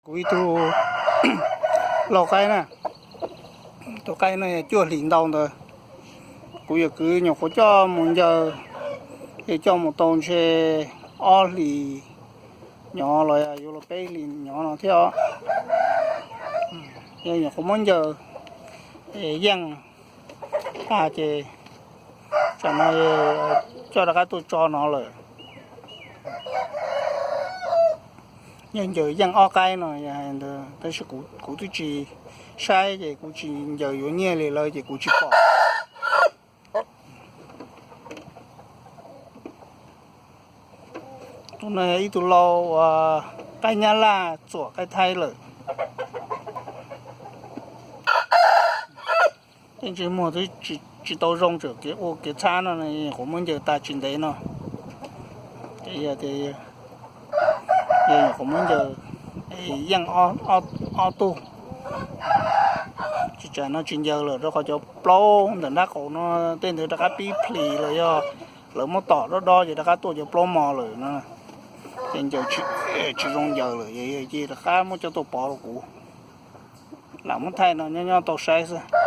Kuv ib tug lau qaib na, tus qaib no yog cuaj hlis ntau ntawd. Kuv yawm kwv nyuam qhuav coj mus ncaws, yog coj mus tau ntshe ob hlis nyov los yuav luag peb hlis nyov no thiab os. Yog nyuam qhuav muab ncaws yeej tas ces tsam no coj rov qab tuaj tso no lawm. Yog ncaws yeej ob qaib no, tab sis kuv twb tsis saib ces kuv tsis ncaws yuav nyiaj li lawv ces kuv tsis pom. Tus no yog ib tug lau uas qaib nyab laj txuam qaib thaib lawm. Tej ntsej muag twb tsis tau zoo, tseem kev ua kev txhab no, nyuam qhuav muab ncaws tas tsis ntev no. Ces yog tias nyuam qhuav muab ncaws yeej ob tug, tsis tsam no tsis ncaws lawm rau qhov cov plaub ntawm nrab qaum no tej ntawd rov qab pib plis los yog lawv muab tom dob dob ces rov qab tuaj cov plaub mos lawm no. Ces ncaws tsis zoo ncaws lawm ces rov qab muab coj tuaj pov rau kuv, lam muab thaij no nyob nyob tau saib xwb.